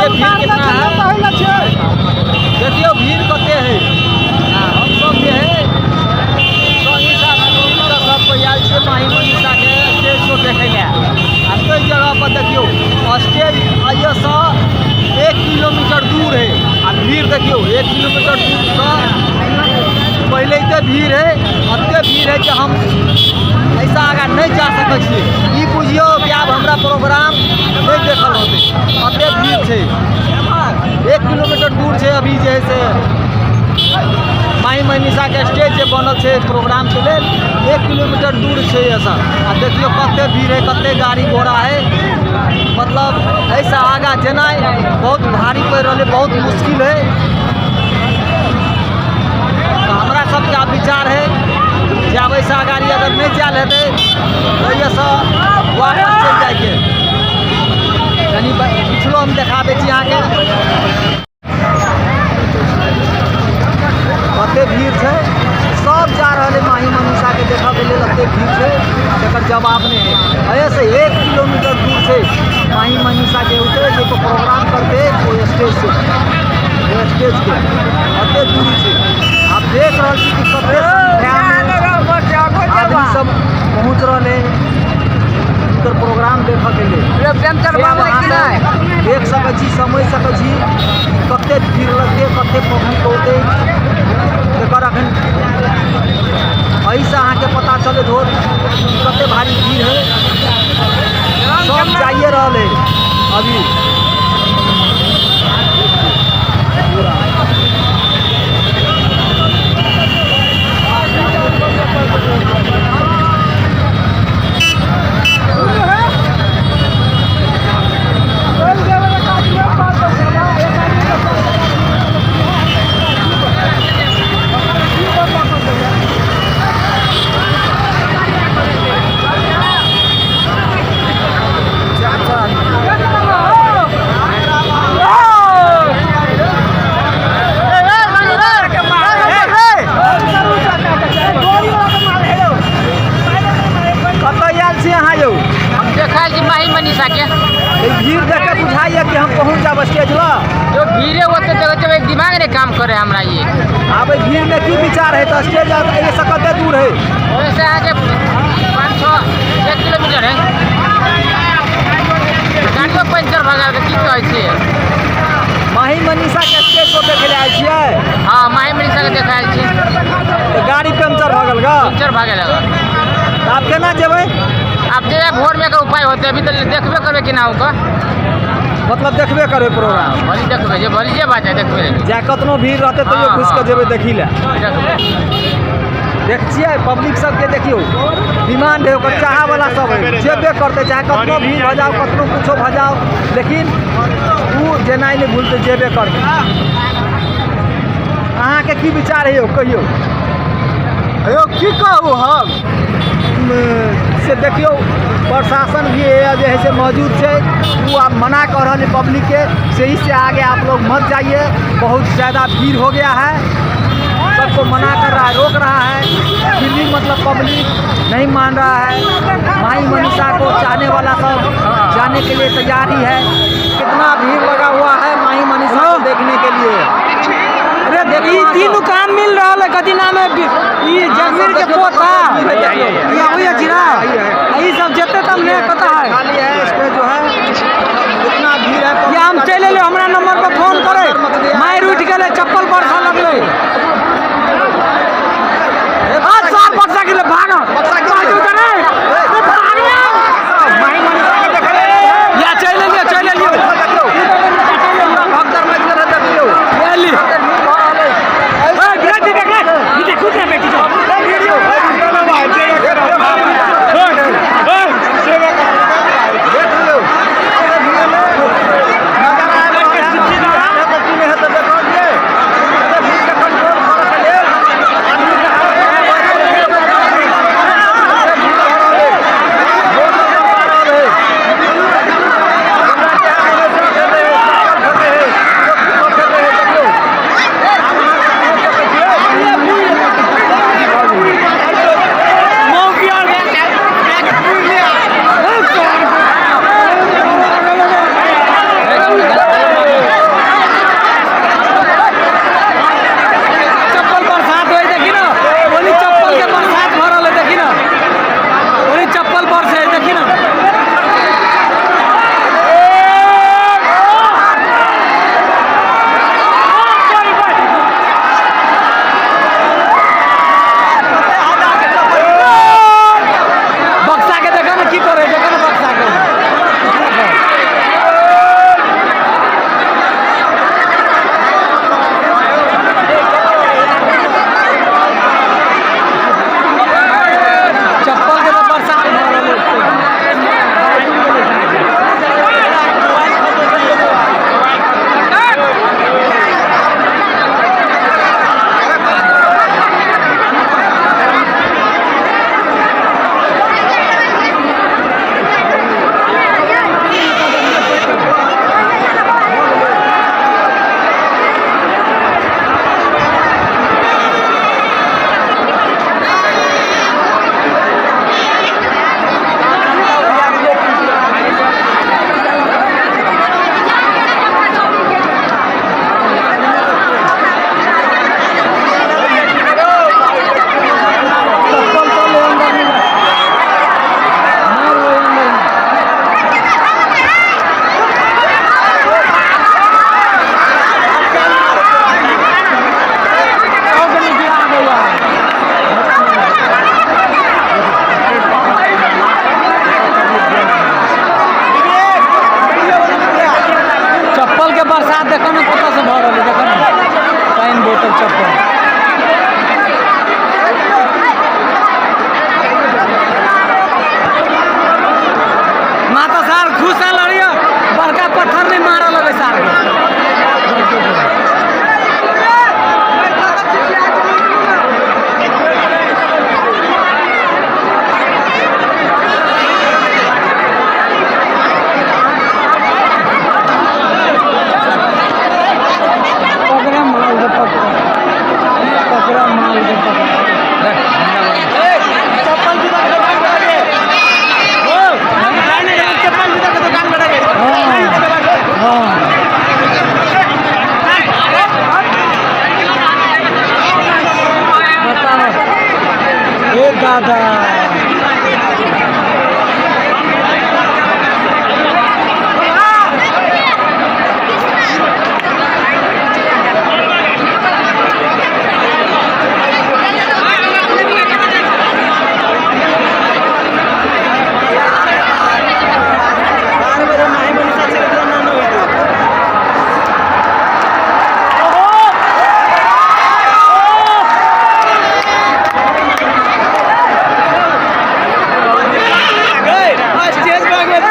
देखिए भीड़ कितना है, देखियो भीड़ कते है। हम सब जे है संगी साथी सब कोई आयल छियै माही मनीषा के स्टेज शो देखै लए। आ ताहि जगह पर देखियौ स्टेज एहिसँ 1 किलोमीटर दूर है आ भीड़ देखियौ 1 किलोमीटर दूरसँ पहिले एते भीड़ है, एते भीड़ है कि हम ऐसा आगाँ नहीं जा सकै छियै। ई बुझियौ कि आब हमरा प्रोग्राम नहीं देखल होतै, एते भीड़ छै। 1 किलोमीटर दूर छै अभी जे है से माही मनीषा के स्टेज जे बनल छै प्रोग्राम के लेल, 1 किलोमीटर दूर छै ऐसा। आ देखियौ कते भीड़ है, कते गाड़ी घोड़ा है, मतलब ऐसा आगाँ जेनाइ बहुत भारी पड़ि रहल है, बहुत मुश्किल है। तऽ हमरा सबके आब विचार है जे आब ऐसा गाड़ी अगर नहीं जायल हेतै तऽ एहिसँ वापस चलि जाइके। कनि पिछलो हम देखा दै छी अहाँके कते भीड़ छै, सब जा रहल है माही मनीषा के देखऽ के लेल, एते भीड़ छै तकर जवाब नहि है। एहिसँ 1 किलोमीटर दूर छै माही मनीषा के उतरे जे प्रोग्राम करते ओहि स्टेज से, ओहि स्टेज के एते दूरी छै। आब देख रहल छी कि कते संख्यामे आदमी सब पहुँच रहल है हुनकर प्रोग्राम देखऽ के लेल। पंचर से आब अहाँ सब देख सकै छी, समझ सकै छी कते भीड़ लगतै, कते पब्लिक औतै, एकर अखन एहिसँ अहाँके पता चलैत होत कते भारी भीड़ है। सब जाइए रहल है अभी। कतऽ आयल छी अहाँ यौ? हम देखा छी माही मनीषा के। ई भीड़ देख के बुझाइए कि हम पहुँच जाब स्टेज लग। जो भीड़े होते देखते हुए दिमाग नहीं काम करे हमरा ये। आब एहि भीड़ में की विचार है? तऽ स्टेज एहिसँ कते दूर है? वैसे आगे 5-6 1 किलोमीटर है। गाड़ियो पंचर भऽ गेल, की कहै छियै? माही मनीषा के स्टेज पर देखे लए आयल छियै? हाँ, माही मनीषा के देखे आयल छियै। तऽ गाड़ी पंचर भऽ गेल गा? पंचर भऽ गेल। तऽ आब केना जेबै? आब जे भोर में एकर उपाय होतै, अभी तऽ देखबे करबै केना होकर। मतलब देखबे करबै प्रोग्राम? भली देखबै, जे भली जे बात है देखबै। चाहे कतनो भीड़ रहतै तैयो घुसि कऽ जेबै देखी लए। देखबै। देख छियै पब्लिक सबके, देखियौ डिमांड है ओकर, चाहे वाला सब है, जेबे करतै, चाहे कतनो भीड़ भऽ जाओ, कतनो कुछो भऽ जाओ, लेकिन ओ जेनाइ नहि भूलतै, जेबे करतै। अहाँके की विचार है यौ, कहियौ? यौ की कहू हम से देखियौ प्रशासन भी जे है से मौजूद छै, वो आप मना कर रहल है पब्लिक के से इससे आगे आप लोग मत जाइए, बहुत ज़्यादा भीड़ हो गया है। सबको मना कर रहा है, रोक रहा है, फिर भी मतलब पब्लिक नहीं मान रहा है। माही मनीषा को चाहने वाला सब जाने के लिए तैयारी है। कितना भीड़ लगा हुआ है माही मनीषा को देखने के लिए। अरे देखियौ ई तीनू अहाँ सब। काम मिल रहल है, कथी नाम है ई जगवीर के देखियौ पोता। भीड़ है, देखियौ। ई आबैया चिरा। ई सब जेते तब ने कता है। खाली है स्टेज जो है, इतना भीड़ है। ये हम चलि एलियै, हमरा नंबर पर फोन करे, मारि उठि गेलै, चप्पल बरसा लगलै। आज सार बरसा गेलै, भाग। भाग उधर रे। भाग रे। माही मनीषा के देखै लए या चलि एलियै, चलि एलियै। देखियौ भगदड़ मचि गेल है, देखियौ। एली। भीड़ भऽ रहल है। ए, बेटी देख रे। नीचे कूद रे बेटी। देखियौ। बरसात देखो ने कतऽ से भऽ रहल है, देखो ने पानि बोतल चप्पल। माता सार खुश है लड़ियो, बड़का पत्थर नहीं मारल है सार के। पकड़ा माल दे, पकड़ा, पकड़ा माल दे, पकड़ा। चप्पल जूता के दुकान बना के। ओ, नहीं, नहीं, चप्पल जूता के दुकान बना के। हाँ। बताओ। ए दादा।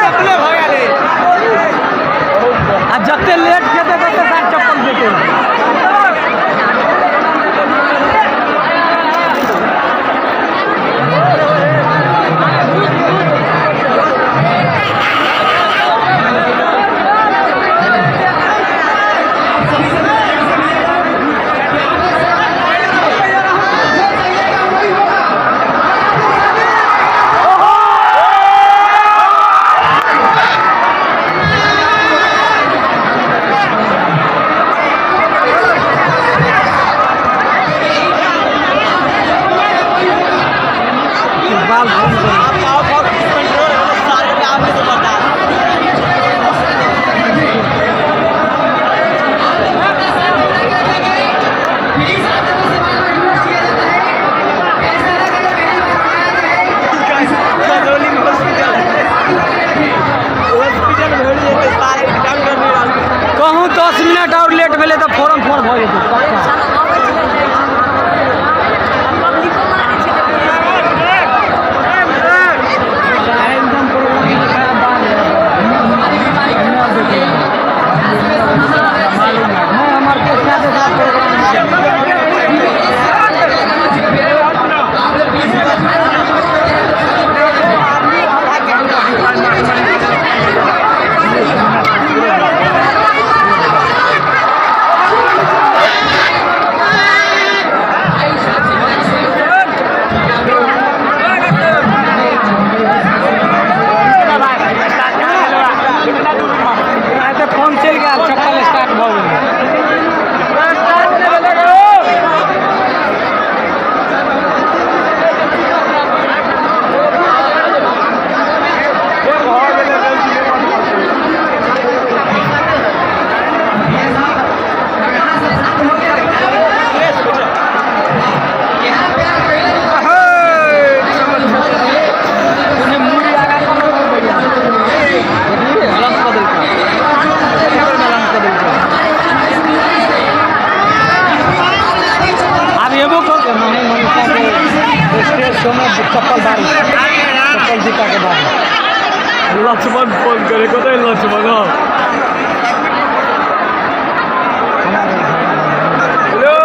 चप्पले भगा ले। आ जते लेट खेते तते सार चप्पल देते। बाल घूम गए। कहूँ 10 मिनट और लेट भेलै तऽ फोरम फोर भऽ जेतै पक्का। एकदम प्रोग्राम खराब बात है। नहीं, हमारे के साथ साथ प्रोग्राम। एते फोन चलि गेल, चप्पल स्टार्ट भऽ गेल। ओने मुड़ी आगा करो भैया। देखलियै लंच कऽ देलकै। लंच कऽ देलकै। आब एबो कर के माही मनीषा के स्टेज शो में चप्पल बारी, चप्पल जूता के बारी। लक्ष्मण फोन करे, कतऽ लक्ष्मण हो? हेलो,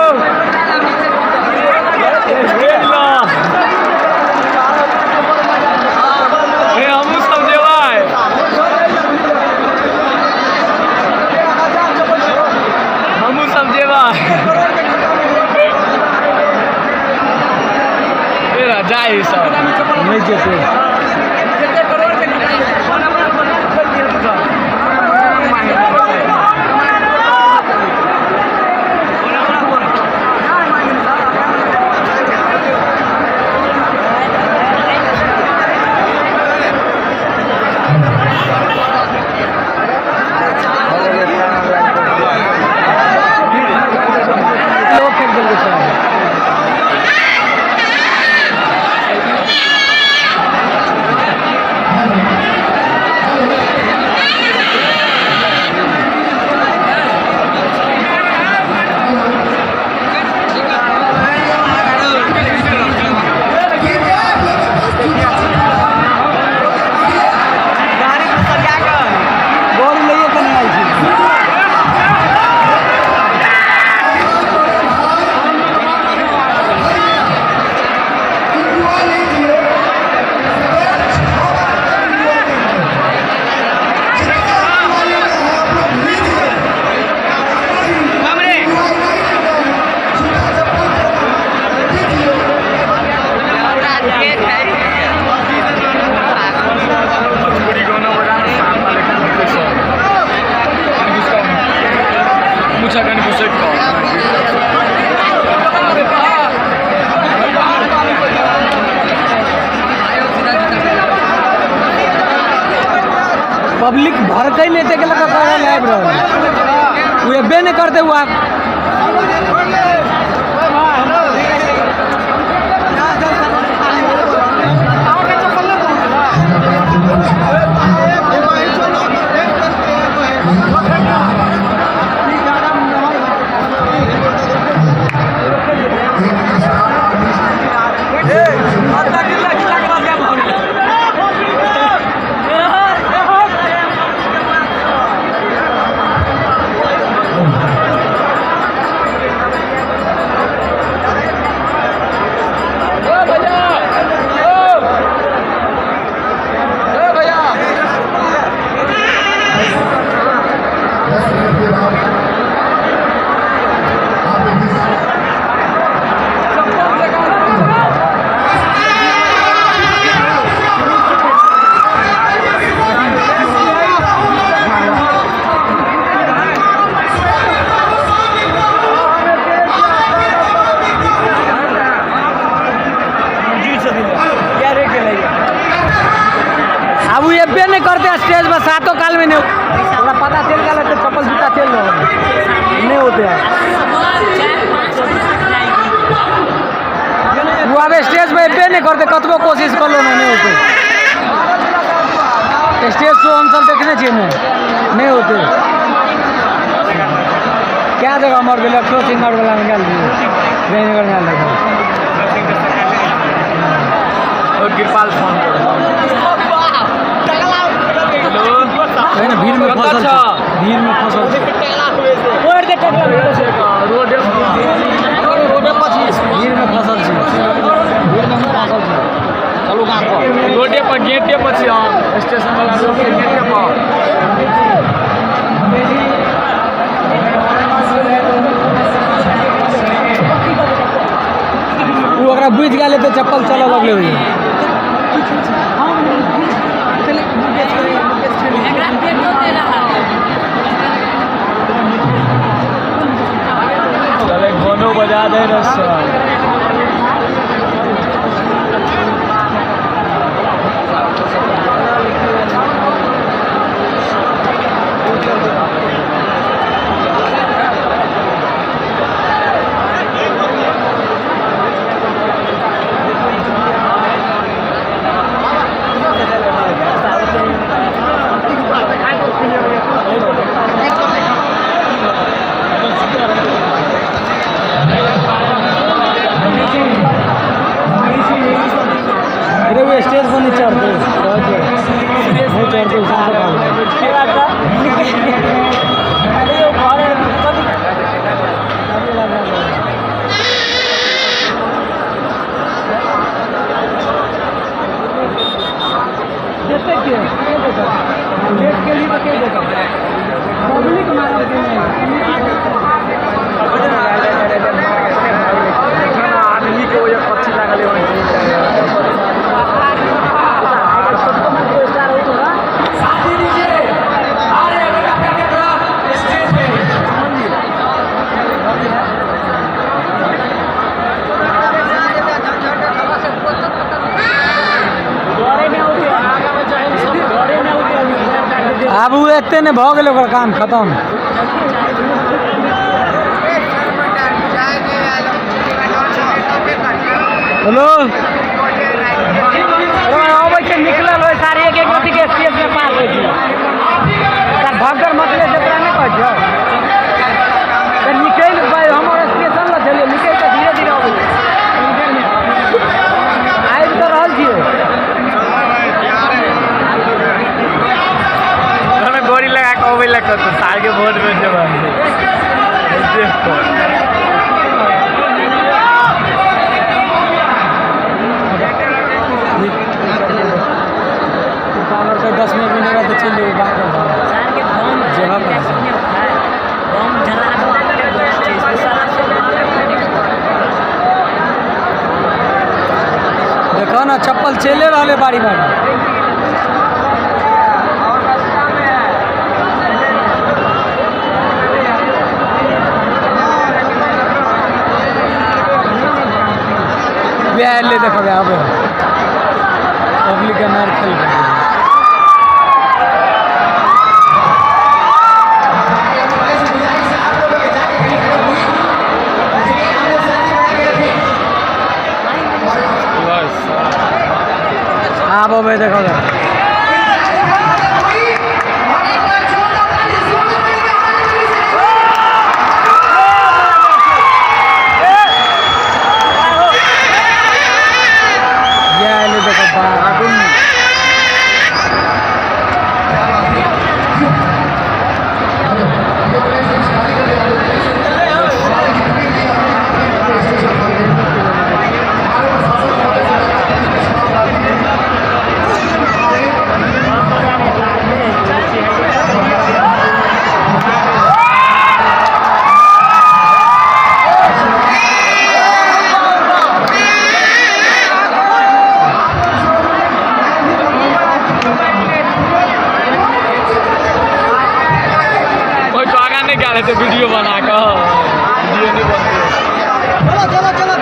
हे हमहूँ सब जेबै। हमहूँ सब जेबै। जाइ सब नहीं जेतै। लोग फेंक देलकै सब। पब्लिक भरकै नहि एतेक लऽ कऽ करल आबि रहल ओ एबे नहि करतै ओ आब। आब ओ एबे नहि करतै स्टेज पर सातो काल में नहीं। ओकरा पता चलि गेल तऽ चप्पल जूता चलि रहल नहीं होते। ओ आब स्टेज पर एबे नहि करतै, कतबो कोशिश कर लो नहीं होते। स्टेज शो हमसब देखने छियै ने, नहीं होते। क्या जगह मर गेलै अक्षो सिंगर वाला में गेल रहियै, जयनगर में आयल रहै। कृपाल फोन कहे ना भीड़ में फंसल छै, भीड़ में फंसल छै। भीड़ में फंसल छै, भीड़ में फंसल छै। चलू गाम पर। रोडे पर गेटे पर छी हम, स्टेशन वाला रोड के गेटे पर। ओ ओकरा बुझि गेल हेतै, चप्पल चलऽ लगलै ओहि। चले गानो बजा दे ना सर। अरे वो स्टेज पर नहीं चढ़ते, नहीं चढ़ते उसमें तो भाग। देखते के लेट के लिए तो के देखा पब्लिक मारा के नहीं। आदमी के वजह कच्ची लागल है। आब ओ एते नहि भऽ गेलै, ओकर काम खतम। हेलो अबै छै, निकलल होइ साढ़े एक एक अथीके स्टेज में पार होइ छै। तर भगदड़ मचलै से तोरा नहि कहै छियौ तऽ निकलि हमर स्टेशन लग छलियै, निकलि कऽ धीरे धीरे अबै छै। आबि तऽ रहल छियै। हमें गोरी लगा के अबै लए कहतौ, साल के भोट में जेबै। देखो 10 मिनट में नहीं तऽ चलि जेबै बाहर। जगह पर देखो ना चप्पल चले रहले बारी बारी। वएह एलै देखबै आबै पब्लिक के मार खेल। आब अबै देखो। इएह एलै देखो बाप। कोई तो आगा नहीं गेल हेतै वीडियो बना कऽ, वीडियो नहि बनतै। चलो चलो चलो।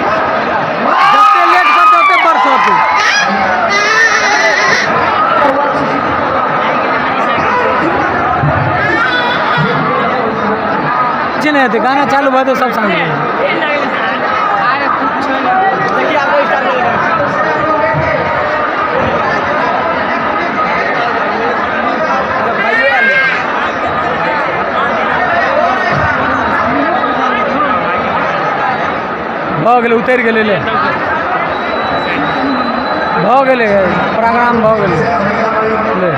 जते लेट करते ओते बरसत। किछु नहि हेतै, गाना चालू भऽ जेतै सब साँझ। देखिए आपको स्टार्ट। भऽ गेलै, उतरि गेलै, ले भऽ गेलै, प्रोग्राम भऽ गेलै, ले।